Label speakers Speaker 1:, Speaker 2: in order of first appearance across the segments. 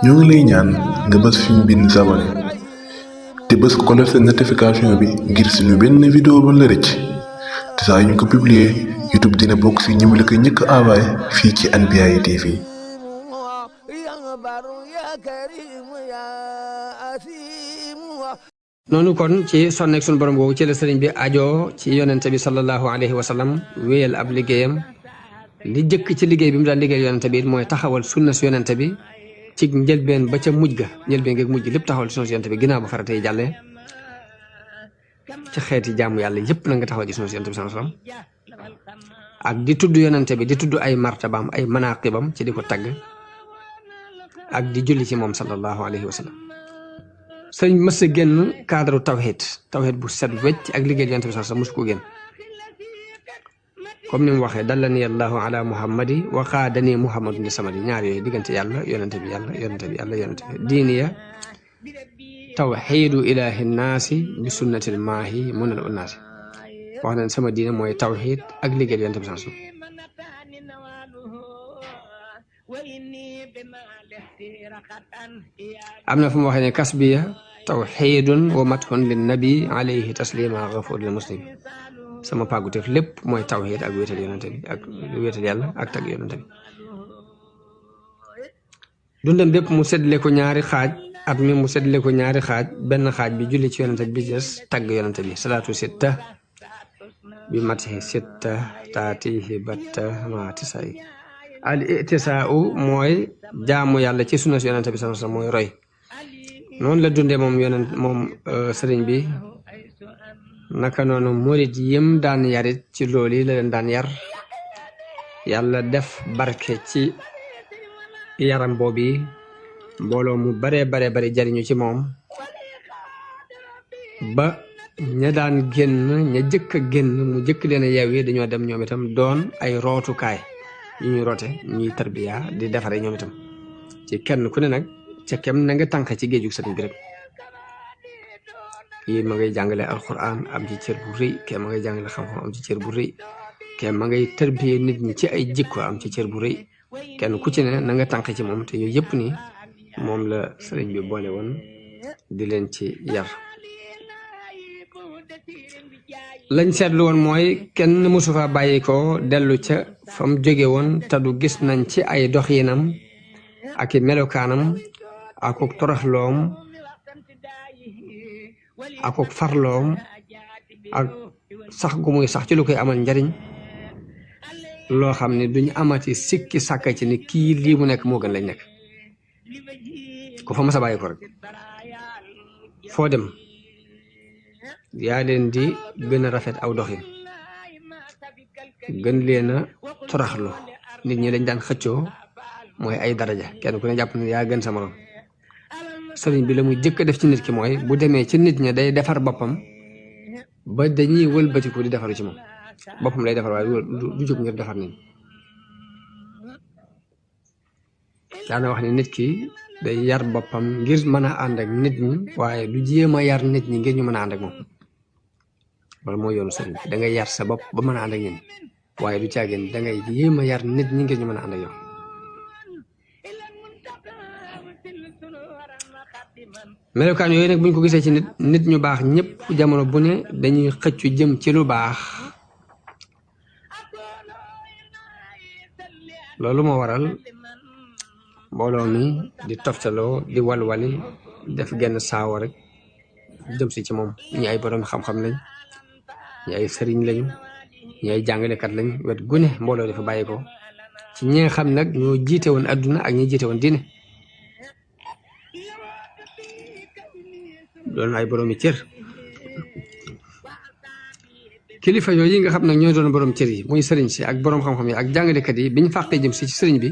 Speaker 1: ñoo ngi lay ñaan nga bës fi ñu bind s'abonné te bës ko def seen notification bi ngir suñu benn vidéo ba la rëcc te saa yu ñu ko publier YouTube dina bokk si ñi mu la ko njëkk a envoyé fii ci Anbiyahi TV.
Speaker 2: noonu kon ci sonnek suñu borom boobu ci la sëriñ bi ajoo ci yonente bi sallallahu alayhi wa sallam wéyal ab liggéeyam li jëkk ci liggéey bi mu daan liggéey yonente bi mooy taxawal sunna si yonente bi ci njëlbeen ba ca mujj ga njëlbeen geeg mujj lépp taxawal sunna si yonente bi ginnaaw ba farata yi jàllee ci xeeti jaamu yàlla yëpp na nga taxawal ci sunna si yonente bi sallallahu alayhi wa sallam ak di tudd yonente bi di tudd ay martabaam ay manaqibam ci di ko tagg ak di julli ci moom sallallahu alayhi wa sallam sëñ mës a génn cadre tawhid bu set wecc ak liggéey yonente bi sallallahu alayhi wa sallam mosu ko génn comme ni mu waxee dallani allahu ala muhammadi wa qaadani muhammadun li samadi ñaar yooyu diggante yàlla yonente bi yàlla yonente bi yàlla yonente bi diiniya tawxiidu ilahi nnaasi bi sunnatil maahi munal unnaasi wax nañ sama diine mooy tawxiid ak liggéey yonente bi sallallahu alayhi wa sallam am na fu mu waxee ne kasbiya tawxiidun wa mathun lin nabi alayhi taslima gafur lil muslim sama pàgguteef lépp mooy tawxiid ak wéetal yonente bi ak wéetal yàlla ak tagg yonente bi dundam bépp mu seddale ko ñaari xaaj at mi mu seddale ko ñaari xaaj benn xaaj bi julli ci yonente bi des tagg yonente bi salaatu sitta bi matihi sitta taatihi batta maatisay al itisaau mooy jaamu yàlla ci sunna si yonente bi sallallahu alayhi wasallam mooy roy noonu la dundee moom sëriñ bi naka noonu murit yim daan yarit ci loolu yi la leen daan yar yàlla def barke ci yaram boobu mbooloo mu bare jariñu ci moom ba ña daan génn ña jëkk a génn mu jëkk leen a yeew yi dañoo dem ñoom itam doon ay rootukaay yu ñuy roote ñuy tarbiya di defare ñoom itam ci kenn ku ne nag ca kem na nga tànk ci géejug sëriñ bi rek kii ma ngay jàngale alquran am ci cër bu rëy kee ma ngay jàngale xam-xam am ci cër bu rëy kee ma ngay tarbiya nit ñi ci ay jikko am ci cër bu rëy kenn ku ci ne na nga tànk ci moom te yooyu yëpp ni moom la sëriñ bi boole woon di leen ci yar lañ seetlu woon mooy kenn mësu fa bàyyi ko dellu ca fa mu jóge woon te du gis nañ ci ay doxinam ak i melokaanam akuk toroxloom akuk farloom ak sax gu muy sax ci lu koy amal njariñ loo xam ne duñu amati sikki sàkka ci ni kii lii mu nekk moo gën lañ nekk ku fa mas a bàyyi ko rek foo dem yaa leen di gën a rafet aw doxin gën leen a toraxlu nit ñi dañ daan xëccoo mooy ay daraja kenn ku ne jàpp ne yaa gën sa morom sëriñ bi la muy jëkk def ci nit ki mooy bu demee ci nit ña day defar boppam ba dañuy wëlbatiku di defaru ci moom boppam lay defar waaye du jóg ngir defar nit daana wax ne nit ki day yar boppam ngir mën a ànd ak nit ñi waaye du jéem a yar nit ñi ngir ñu mën a ànd ak moom wala mooy yoonu sëriñ bi da ngay yar sa bopp ba mën a ànd ak ñi waaye du caageen da ngay jéem a yar nit ñi ngir ñu mën a ànd ak yow melokaan yooyu nag buñ ko gisee ci nit ñu baax ñëpp jamono bu ne dañuy xëccu jëm ci lu baax loolu moo waral mbooloo mi di toftaloo di walwali def genn saawa rek jëm si ci moom ñi ay borom xam-xam lañ ñi ay sëriñ lañu ñi ay jàngalekat lañ wet gune mbooloo dafa bàyyi ko ci ñi nga xam nag ñoo jiite woon adduna ak ñi jiite woon diine doon ay boroomi cër kilifa yooyu nga xam nag ñoo doon borom cër yi muy sëriñ si ak borom xam-xam yi ak jàngalekat yi biñ fàqee jëm si ci sëriñ bi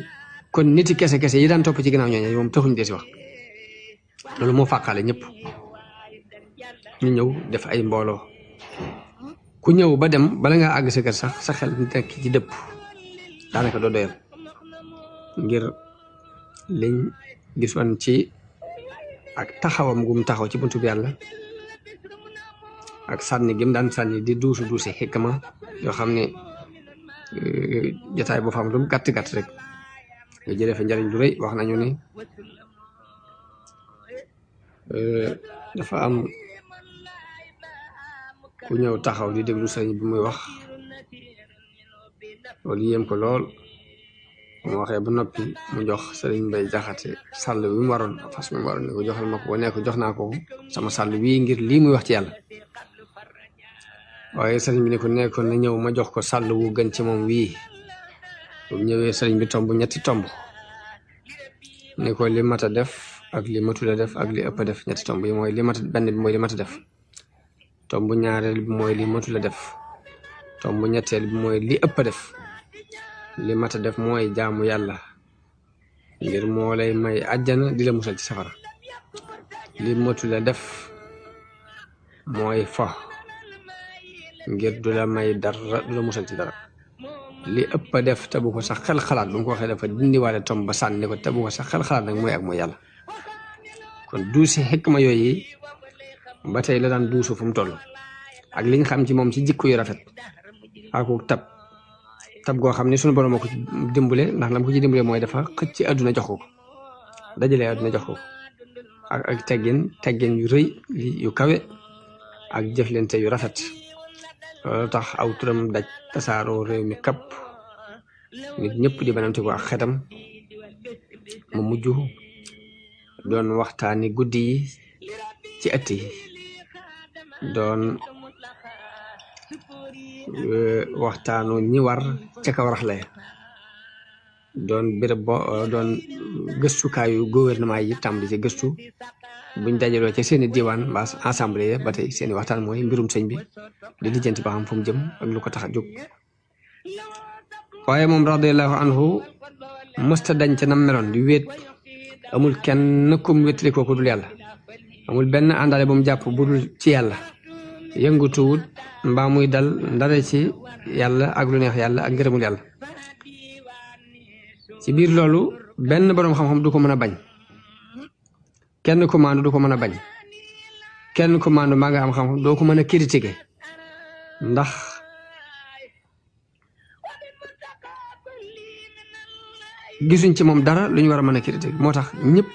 Speaker 2: kon niti kese yi daan topp ci ginnaaw ñooñu moom taxuñ dee si wax loolu moo fàqaale ñëpp ñu ñëw def ay mbooloo ku ñëw ba dem bala ngaa àgg sa kër sax sa xel nekk ci dëpp daanaka doo doyal ngir liñ gisoon ci ak taxawam gum taxaw ci buntu bi yàlla ak sànni gim daan sànni di duusi xikma yoo xam ne jotaay boo fa am lu gàtt rek nga jëlee fa njariñ lu rëy wax nañu ni dafa am ku ñëw taxaw di déglu sëriñ bi muy wax loolu yéem ko lool mu waxee ba noppi mu jox sëriñ Mbay Jaxate sàll bi mu waroon fas mi mu waroon ne ko joxal ma ko ne ko jox naa ko sama sàll wii ngir lii muy wax ci yàlla waaye sëriñ bi ne ko nekkoon na ñëw ma jox ko sàll wu gën ci moom wii bu ñëwee sëriñ bi tomb ñetti tomb ne ko li mat a def ak li matul a def ak li ëpp a def ñetti tomb yi mooy li mat benn bi mooy li mat a def tomb ñaareel bi mooy li matul a def tomb ñetteel bi mooy li ëpp a def li mat a def mooy jaamu yàlla ngir moo lay may àjjana di la musal ci safara li matul a def mooy fo ngir du la may dara du la musal ci dara li ëpp a def te bu ko sax xel xalaat bu mu ko waxee dafa dindiwaale tomb ba sànni ko te bu ko sax xel xalaat nag mooy ak mooy yàlla kon duusi xikma yooyu ba tey la daan duusu fu mu toll ak liñ xam ci moom ci jikko yu rafet ak tab goo xam ne suñu borom moo ko ci dimbale ndax lam ko ci dimbale mooy dafa xëcc ci àdduna jox ko dajale àdduna jox ko ak teggin yu rëy yu kawe ak jëflante yu rafet loolu tax aw turam daj tasaaroo réew mi kapp nit ñëpp di banamte ko ak xetam mu mujj doon waxtaani guddi yi ci ëtt yi doon waxtaanu ñi war ca kaw raxle doon béréb doon gëstukaayu gouvernement yi tàmbali ci gëstu buñ dajaloo ca seeni diwaan mbaa assemblée ba tey seeni waxtaan mooy mbirum sëñ bi di lijjanti ba xam fu mu jëm ak lu ko tax a jóg waaye moom radiyallahu anhu mësta dañ ca nam meloon di wéet amul kenn kum wétali kooku dul yàlla amul benn àndaale bu mu jàpp bu dul ci yàlla yëngutuwut mbaa muy dal ndare ci yàlla ak lu neex yàlla ak ngërëmul yàlla ci biir loolu benn boroom xam-xam du ko mën a bañ kenn commande du ko mën a bañ kenn commande maa nga am xam-xam doo ko mën a critiquer ndax gisuñ ci moom dara lu ñu war a mën a critiquer moo tax ñëpp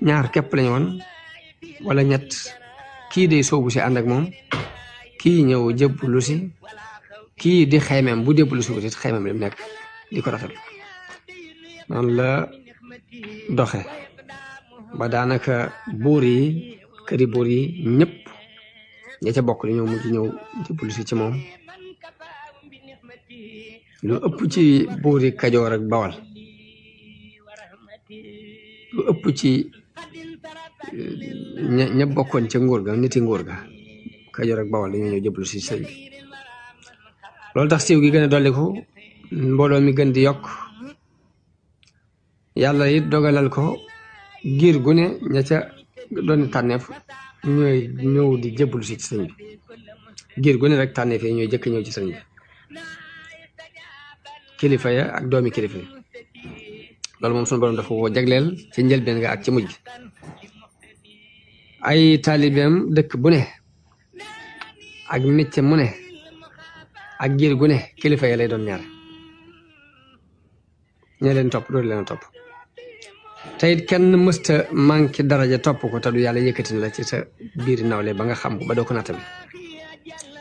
Speaker 2: ñaar képp lañu woon wala ñett kii day soobu si ànd ak moom kii ñëw jébbalu si kii di xaymeem bu jébbalu si wutit xaymeem li mu nekk di ko rafetlu noonu la doxe ba daanaka buur yi këri buur yi ñëpp ña ca bokk li ñëw mujj ñëw jébbalu si ci moom lu ëpp ci buur yi Kajoor ak Bawal lu ëpp ci ña bokkoon ca nguur ga niti nguur ga Kajoor ak Bawal dañoo ñëw jébbalu si sëñ bi loolu tax siiw gi gën a dolliku mbooloo mi gën di yokk yàlla it dogalal ko giir gu ne ña ca doon tànneef ñooy ñëw di jébbalu si ci sëñ bi giir gu ne rek tànneef yi ñooy jëkk ñëw ci sëñ bi kilifa ya ak doomi kilifa yi loolu moom sunu borom dafa ko jagleel ci njëlbeen nga ak ci mujj ay taalibeem dëkk bu ne ak mécce mu ne ak giir gu ne kilifa ya lay doon ñaar ña leen topp doolu leen topp te it kenn mësta manqué daraja topp ko te du yàlla yëkkati na la ci sa biiri nawle ba nga xam ko ba doo ko natta bi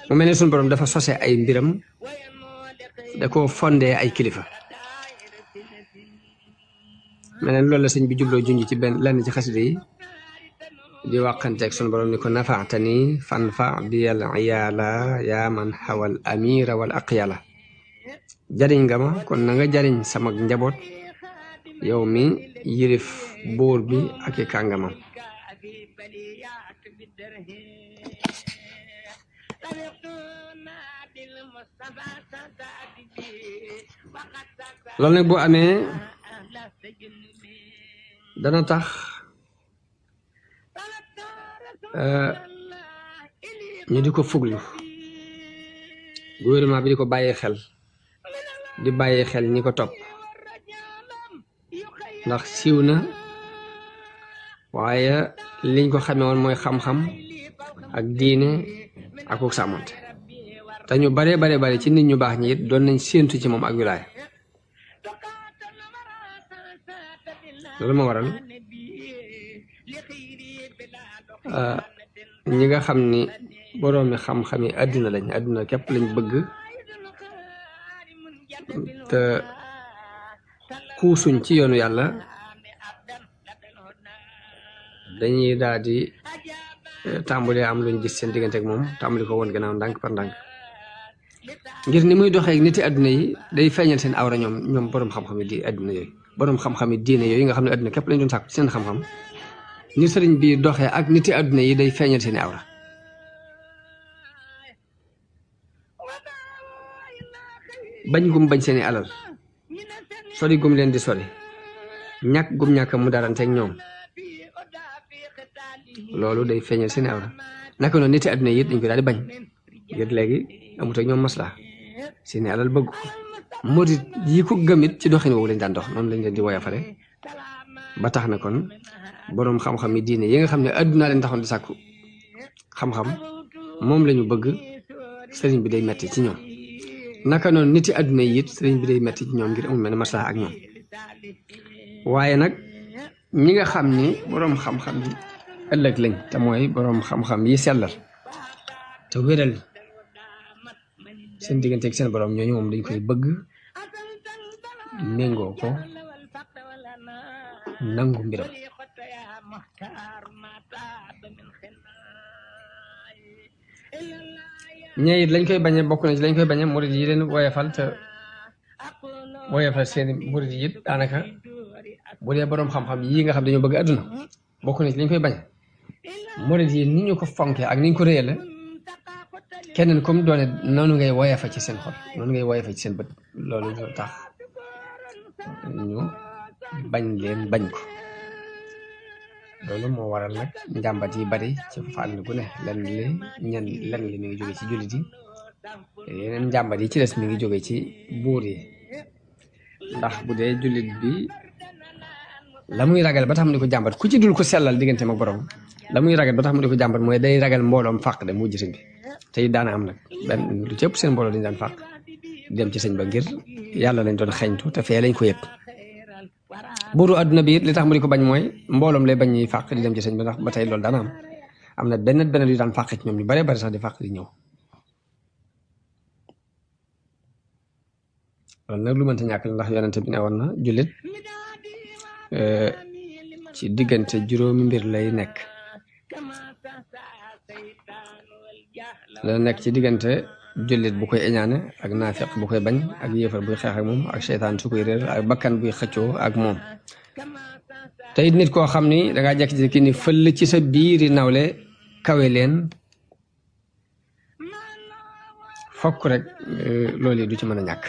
Speaker 2: mu mel ne sunu borom dafa sose ay mbiram da ko fondee ay kilifa mel ne loolu la sëñ bi jubloo junj ci benn lenn ci xasida yi di wàqanteeg sunu borom ni ko nafaatani fanfa biyal iyaala yaa man xawal amira wal aqyala jariñ nga ma kon na nga jariñ sama njaboot yow mi yilif buur bi ak i kàngamam loolu nag boo amee dana tax ñu di ko fuglu gouvernement bi di ko bàyyi xel di bàyyi xel ñi ko topp ndax siiw na waaye liñ ko xamee woon mooy xam-xam ak diine ak ko sàmmante te ñu bare ci nit ñu baax ñi it doon nañ séentu ci moom ak wilaaya loolu moo waral ñi nga xam ni boroomi xam-xam yi àdduna lañ àdduna képp lañ bëgg te xuusuñ ci yoonu yàlla dañuy daal di tàmbalee am luñ gis seen diggante ak moom tàmbali ko woon gannaaw ndànk par ndànk ngir ni muy doxee ak niti àdduna yi day feeñal seen awra ñoom boroom xam-xam yi di àdduna yooyu boroom xam-xam yi diine yooyu nga xam ne àdduna képp lañ doon sàkku ci seen xam-xam ni sëriñ bi doxee ak niti àdduna yi day feeñal seen awra bañ gum bañ seeni alal sori gum leen di sori ñàkk gum ñàkk mu daranteeg ñoom loolu day feeñal seeni awra naka noonu niti àdduna yi it dañ ko daal di bañ ngir léegi amut ak ñoom maslaa seeni alal bëgg ko murit yi ko gëmit ci doxin woowu lañ daan dox noonu lañ leen di woyafale ba tax na kon boroom xam-xam yi diine yi nga xam ne àdduna leen taxoon di sàkku xam-xam moom lañu bëgg sëriñ bi day metti ci ñoom naka noonu niti àdduna yi it sëriñ bi day metti ci ñoom ngir amul mel ne maslaa ak ñoom waaye nag ñi nga xam ni boroom xam-xam yi ëllëg lañ te mooy boroom xam-xam yi sellal te wéral seen diggante ak seen boroom ñooñu moom dañ koy bëgg méngoo ko nangu mbiram ñee it lañ koy bañe bokk na ci lañ koy bañe murid yi leen woyefal te woyefal seeni murid yi it daanaka bu dee boroom xam-xam yi nga xam dañoo bëgg àdduna bokk na ci lañ koy bañe murid yi ni ñu ko fonkee ak ni ñu ko réyale keneen comme doone noonu ngay woyefa ci seen xol noonu ngay woyefa ci seen bët loolu tax ñu bañ leen bañ ko loolu moo waral nag njàmbat yi bari ci fànn gu ne lenn li mi ngi jóge ci jullit yi yeneen njàmbat yi ci des mi ngi jóge ci buur yi ndax bu dee jullit bi la muy ragal ba tax mu di ko jàmbat ku ci dul ko sellal diggante ak borom la muy ragal ba tax mu di ko jàmbat mooy day ragal mbooloom fàq dem mu sëñ bi te it daana am nag benn lu ci ëpp seen mbooloo dañu daan fàq dem ci sëñ ba ngir yàlla lañ doon xeeñtu te fee lañ ko yëg buuru àdduna bi it li tax mu di ko bañ mooy mbooloom lay bañ ñuy fàq di dem ci sëñ ba ndax ba tey loolu daana am na benn yu daan fàq ci ñoom ñu bare bari sax di fàq di ñëw loolu nag lu mënta ñàkk la ndax yonente bi ne woon na jullit ci diggante juróomi mbir lay nekk dana nekk ci diggante jullit bu koy eñaane ak naafiq bu koy bañ ak yéefar buy xeex ak moom ak seytaan su koy réer ak bakkan buy xëccoo ak moom te it nit koo xam ni dangaa jekki-jekki ni fëll ci sa biiri nawle kawe leen fokk rek loolu yi du ci mën a ñàkk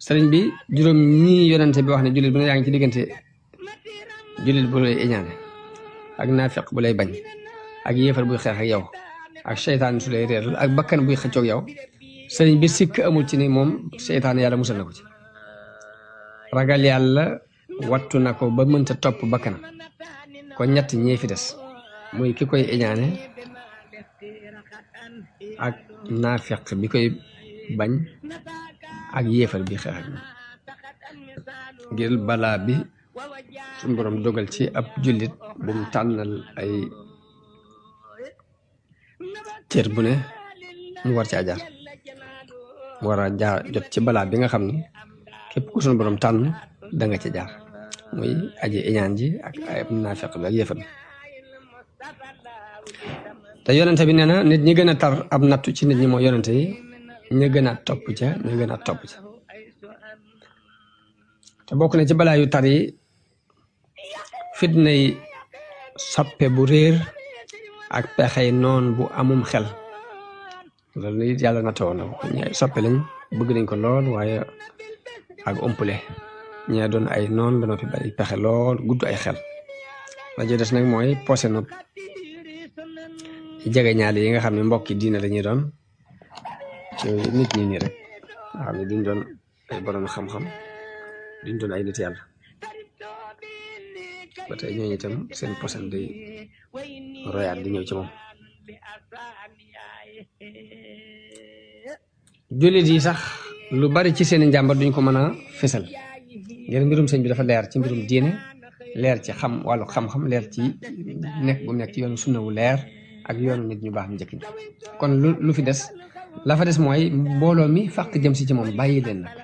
Speaker 2: sëriñ bi juróom ñii yonente bi wax ne jullit bu ne yaa ngi ci diggante jullit bu lay eñaane ak naafiq bu lay bañ ak yéefar buy xeex ak yow ak seytaan su lay réeral ak bakkan buy xëccoog yow sëriñ bi sikk amul ci ni moom seytaan yàlla musal na ko ci ragal yàlla wattu na ko ba mënta topp bakkanam kon ñett ñee fi des muy ki koy eñaane ak naafiq bi koy bañ ak yéefar bi xeex ak ngir balaa bi suñu borom dogal ci ab jullit bu mu tànnal ay cër bu ne mu war ci ajar mu war a jaar jot ci balaa bi nga xam ni képp ku suñu borom tànn da nga ci jaar muy aji iñaan ji ak ay naafiq bi ak yéefar bi te yonente bi nee na nit ñi gën a tar ab nattu ci nit ñi moo yonente yi ñu gën a topp ca ñu gën a topp ca te bokk na ci balaa yu tar yi fitnay soppe bu réer ak pexey noon bu amum xel loolu it yàlla nattoo na ko ñi ay soppe lañ bëgg nañ ko lool waaye ak umpule ñee doon ay noon ba noppi bari pexe lool gudd ay xel la ci des nag mooy posé nopp jege ñaale yi nga xam ne mbokki diine la ñuy doon yooyu nit ñi nii rek nga xam ne duñ doon ay borom xam-xam duñ doon ay nit yàlla ba tey ñooñu itam seen posen day royaat di ñëw ci moom jullit yi sax lu bari ci seeni njàmbat duñ ko mën a fésal ngir mbirum sëñ bi dafa leer ci mbirum diine leer ci wàllu xam-xam leer ci nekk bu nekk ci yoonu sunna wu leer ak yoonu nit ñu baax ñu njëkk ñi kon lu fi des la fa des mooy mbooloo mi fàq jëm si ci moom bàyyi leen nag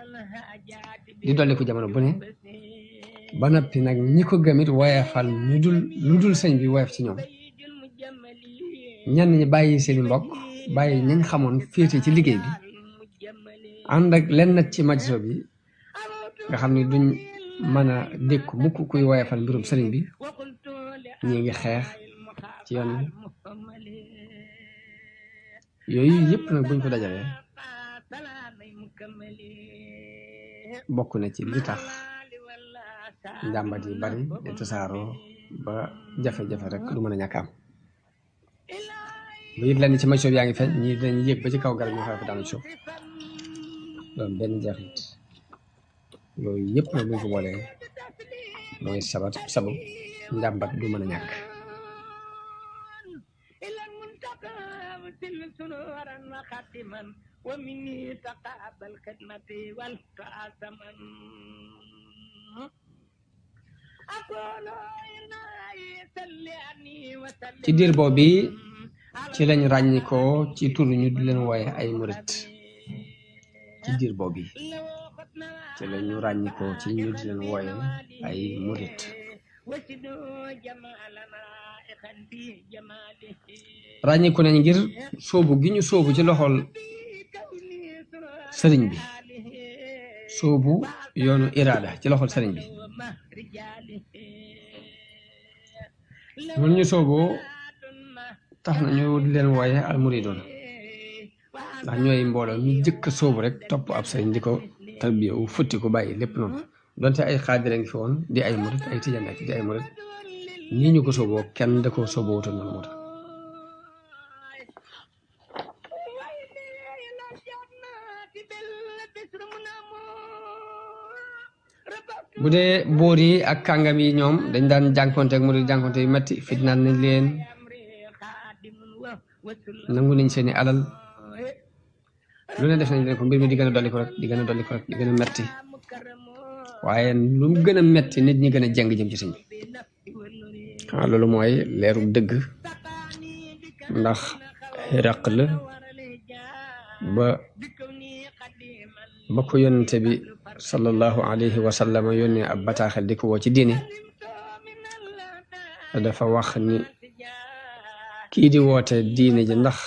Speaker 2: di dolli ko jamono bu ne ba noppi nag ñi ko gëmit woyefal lu dul sëñ bi woyef ci ñoom ñenn ñi bàyyi seeni mbokk bàyyi ñañ xamoon féete ci liggéey bi ànd ak lenn nag ci majso bi nga xam ne duñ mën a dékku mukk kuy woyefal mbirum sëriñ bi ñi ngi xeex ci yoon yooyu yëpp nag buñ ko dajalee bokk na ci li tax njàmbat yi bari di tasaaroo ba jafe-jafe rek du mën a ñàkk am bu it lenn ci majso bi yaa ngi feeñ ñi dañ yéeg ba ci kaw garab ñu xew fi daanu suuf doon benn jaxit yooyu yëpp nag buñ ko boolee mooy sabu njàmbat du mën a ñàkk ci diir boobu ci lañ ràññikoo ci tur ñu di leen wooye ay murit ci diir boobu ci lañu ràññikoo ci ñu di leen wooye ay murit ràññiku nañ ngir sóobu gi ñu sóobu ci loxol sëriñ bi sóobu yoonu iraada ci loxol sëriñ bi loolu ñu sóoboo tax nañu di leen wooye al muridoon ndax ñooy mbooloo ñu jëkk sóobu rek topp ab sëriñ di ko tarbiya wu futti ko bàyyi lépp noonu donte ay xaadira ngi fi woon di ay murit ay tijaan ak di ay murit nii ñu ko sóoboo kenn da ko sóoboo wutoon noonu moo tax bu dee boor yi ak kàngam yi ñoom dañ daan jànkonte ak murit jànkonte yu metti fitnaal nañ leen nangu nañ seeni alal lu ne def nañ leen ko mbir mi di gën a dolli ko rek di gën a dolli ko rek di gën a metti waaye lu mu gën a metti nit ñi gën a jàng jëm ci sëñ bi loolu mooy leeru dëgg ndax raq la ba ko yonente bi sallallahu alayhi wa sallam yónnee ab bataaxel di ko woo ci diine dafa wax ni kii di woote diine ji ndax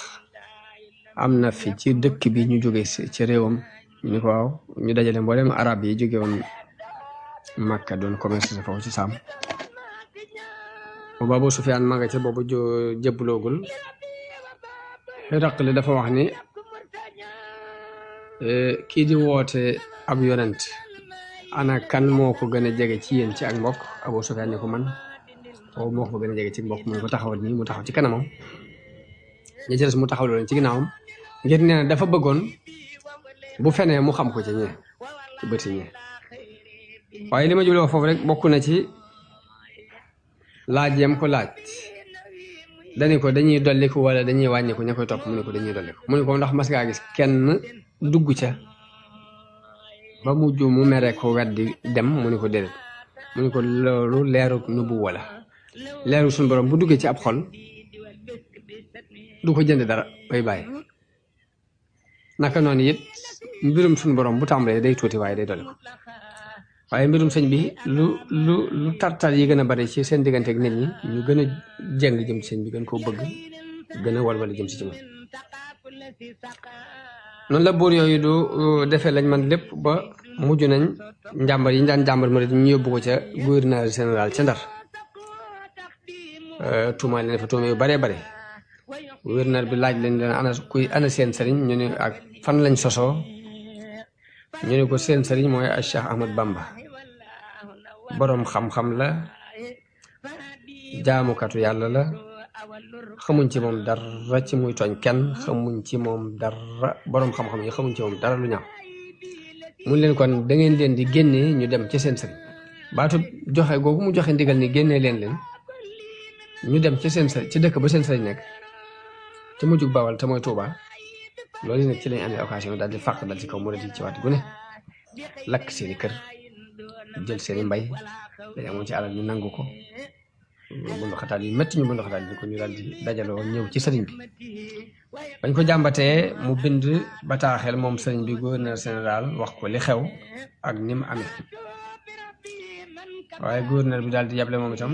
Speaker 2: am na fi ci dëkk bi ñu jóge ci réewam ñu ni ko waaw ñu dajale mboolem arab yi jóge woon Makka doon commerce foofu ci Saam boobu Abu Sufyaan ma nga ca boobu jëbbaloogul Hiraql dafa wax ni kii di woote ab yonent ana kan moo ko gën a jege ci yéen ci ak mbokk Abu Sufyaan ni ko man boobu moo ko gën a jege ci mbokk mu ko taxawal nii mu taxaw ci kanamam ñi ci des mu taxaw loolu ci ginnaawam ngir nee na dafa bëggoon bu fenee mu xam ko ci ñee ci bëti ñee waaye li ma jubloo foofu rek bokk na ci laaj yam ko laaj dani ko dañuy dolliku wala dañuy wàññiku ña koy topp mu ne ko dañuy dolliku mu ne ko ndax mas ngaa gis kenn dugg ca ba mujj mu mere ko weddi dem mu ne ko déedéet mu ne ko loolu leeru nubu wala leeru suñu borom bu duggee ci ab xol du ko jënd dara bay bàyyi naka noonu it mbirum suñu borom bu tàmbalee day tuuti waaye day dolli ko waaye mbirum sëñ bi lu tartar yi gën a bari ci seen diggante ak nit ñi ñu gën a jeng jëm ci sëñ bi gën koo bëgg gën a walwala jëm si ci moom noonu la buur yooyu du defee lañ man lépp ba mujj nañ njàmbar yi ñu daan jàmbar ma ñu yóbbu ko ca gouverneur général ca Ndar tuumaal leen fa tuuma yu baree bare gouverneur bi laaj leen ana seen sëriñ ñu ne ak fan lañ sosoo ñu ne ko seen sëriñ mooy Cheikh Ahmad Bamba boroom xam-xam la jaamukatu yàlla la xamuñ ci moom dara ci muy tooñ kenn xamuñ ci moom dara boroom xam-xam yi xamuñ ci moom dara lu ñaaw mun leen kon da ngeen leen di génnee ñu dem ci seen sëriñ baatu joxe googu mu joxe ndigal ni génnee leen ñu dem ci seen sëriñ ci dëkk ba seen sëriñ nekk te mujjug Bawal te mooy Tuuba loolu nag ci lañ amee occasion daal di fàq dal ci kaw murid yi ci waat gu ne lakk seeni kër jël seeni mbay dañ amoon ci alal ñu nangu ko bundu xataal yu métti ñu bundu xataal bi ko ñu daal di dajaloo ñëw ci sëriñ bi bañ ko jàmbatee mu bind bataaxel moom sëriñ bi gouverneur général wax ko li xew ak ni mu amee waaye gouverneur bi daal di yable moom itam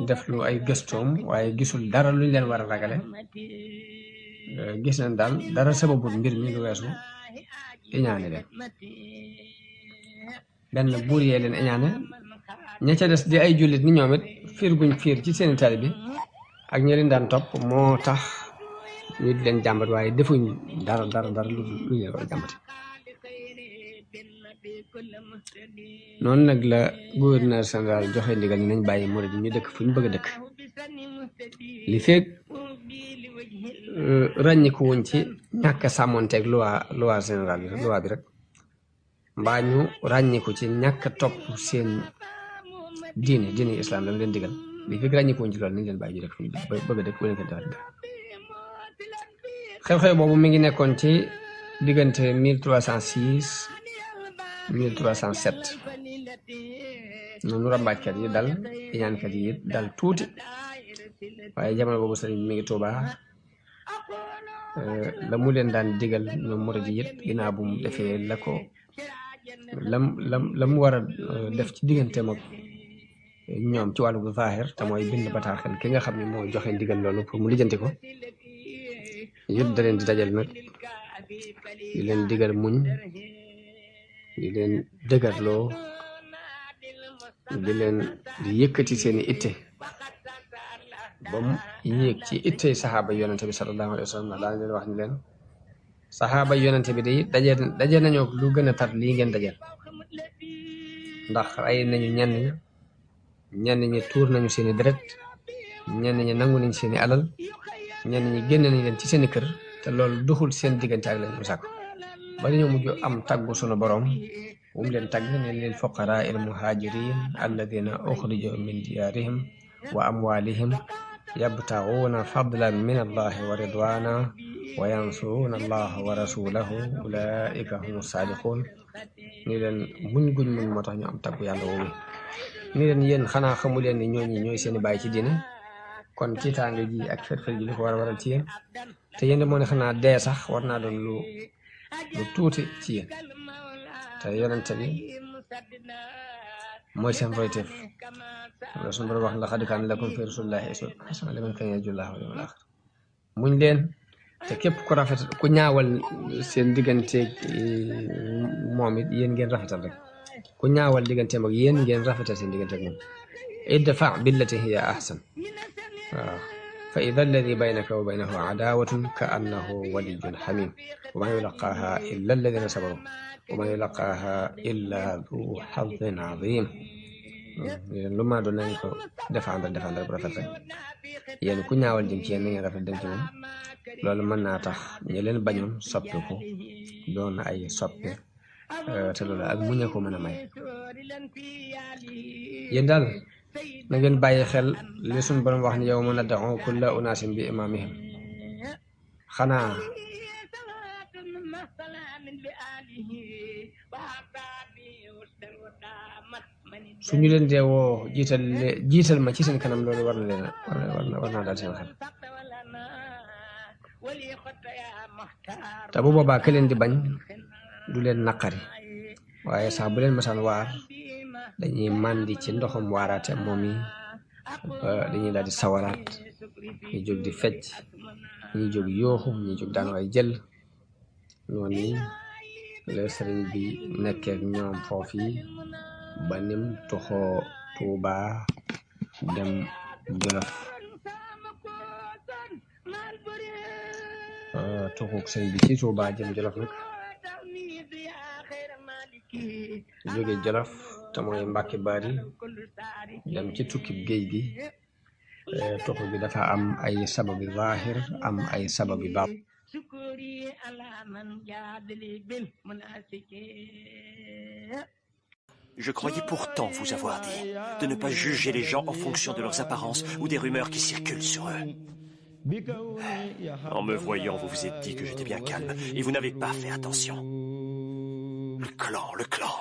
Speaker 2: def lu ay gëstoom waaye gisul dara luñ leen war a ragale gis nañ daal dara sababul mbir mi lu weesu iñaane leen benn buur yee leen iñaane ña ca des di ay jullit ni ñoom it fiir guñ fiir ci seeni taalibe bi ak ñi leen daan topp moo tax ñu di leen jàmbat waaye defuñ dara lu leen war a jàmbate noonu nag la gouverneur général joxe ndigal ni nañ bàyyi murid ñu dëkk fu ñu bëgg a dëkk li feeg ràññiku wuñ ci ñàkk a sàmmonteeg loi général bi loi bi rek mbaa ñu ràññiku ci ñàkk a topp seen diine islam dama leen digal li feeg ràññiku wuñ ci loolu nañ leen bàyyi ñu dëkk fu ñu bëgg a dëkk bu leen ko defal xew-xew boobu mi ngi nekkoon ci diggante 1306 1307 noonu rambaajkat yi dal iñaankat yi dal tuuti waaye jamono boobu sëriñ bi mi ngi Tuubaa la mu leen daan digal ñoom murid yi it ginnaaw bu mu defee la ko la mu war a def ci digganteem ak ñoom ci wàllu zaahir te mooy bind bataaxel ki nga xam ne moo joxe ndigal loolu pour mu lijjanti ko yëpp da leen di dajal nag di leen digal muñ di leen dëgërloo di leen di yëkkati seeni itte ba mu yéeg ci itte saxaaba yonente bi sallallahu alayhi wa sallam daal leen wax ni leen saxaaba yonente bi day daje nañoo lu gën a tar lii ngeen dajal ndax rey nañu ñenn ñi tuur nañu seeni deret ñenn ñi nangu nañ seeni alal ñenn ñi génn nañ leen ci seeni kër te loolu duxul seen diggante ak lañ mu sàkk ba dañoo mujj am taggu sunu borom bu mu leen tagg ne lil fuqaraa il muhajirin alladina uxrijoo min diyaarihim wa amwalihim yabtaxuuna fadlan min allahi wa ridwana wa yansuruuna allaha wa rasulahu ulaika humu saadiqun ni leen muñ guñ muñ moo tax ñu am taggu yàlla woowu ni leen yéen xanaa xamu leen ni ñooy seeni bàyyi ci diine kon tiitaange ji ak fet-fet ji li ko war a waral ci yéen te yéen de moo ne xanaa dee sax war naa doon lu tuuti ci yéen te yonente bi mooy seen royteef la suñu borom wax laqad kaana lakum fi rasulillahi uswatun hasanatun liman kaana yarju llaaha wal yawmal aaxir muñ leen te képp ku rafet ku ñaawal seen digganteeg moom it yéen ngeen rafetal rek ku ñaawal digganteem ak yéen ngeen rafetal seen digganteeg moom idfa billati hiya ahsan waaw fa ida alladi baynaka wa baynahu adaawatun ka annahu waliyyun xamim wa ma yulaqaaha illa alladina sabaru wa ma yulaqaaha illa du xadin azim lu maa doon nañ ko défendre bu rafet rek yéen ku ñaawal jëm ci yéen na ngeen rafet dem ci moom loolu mën naa tax ñi leen bañoon soppiku doon ay soppe te loolu ak muñ a ko mën a may yéen daal na ngeen bàyyi xel li suñ borom wax ni yow mën a da'u kulla unaasin bi imaamihim xanaa suñu leen dee woo jiital ma ci seen kanam loolu war naa daal seen xel te bu boobaa ke leen di bañ du leen naqari waaye sax bu leen masaan waar dañuy màndi ci ndoxum waaraate moom yi dañuy daal di sawaraat ñu jóg di fecc ñuy jóg yooxu ñuy jóg daanu ay jël noonu ni la sëriñ bi nekkee ak ñoom foofu yi ba nim toxoo Tuuba dem Jolof tuxuk sëriñ bi ci Tuuba jëm Jolof nag jóge Jolof te mooy Mbàkke Bari dem ci tukkib géej gi tuxu bi dafa am ay sababi zaahir am ay sababi baatin.
Speaker 3: Je croyais pourtant vous avoir dit de ne pas juger les gens en fonction de leurs apparences ou des rumeurs qui circulent sur eux. En me voyant, vous vous êtes dit que j'étais bien calme et vous n'avez pas fait attention. Le clan.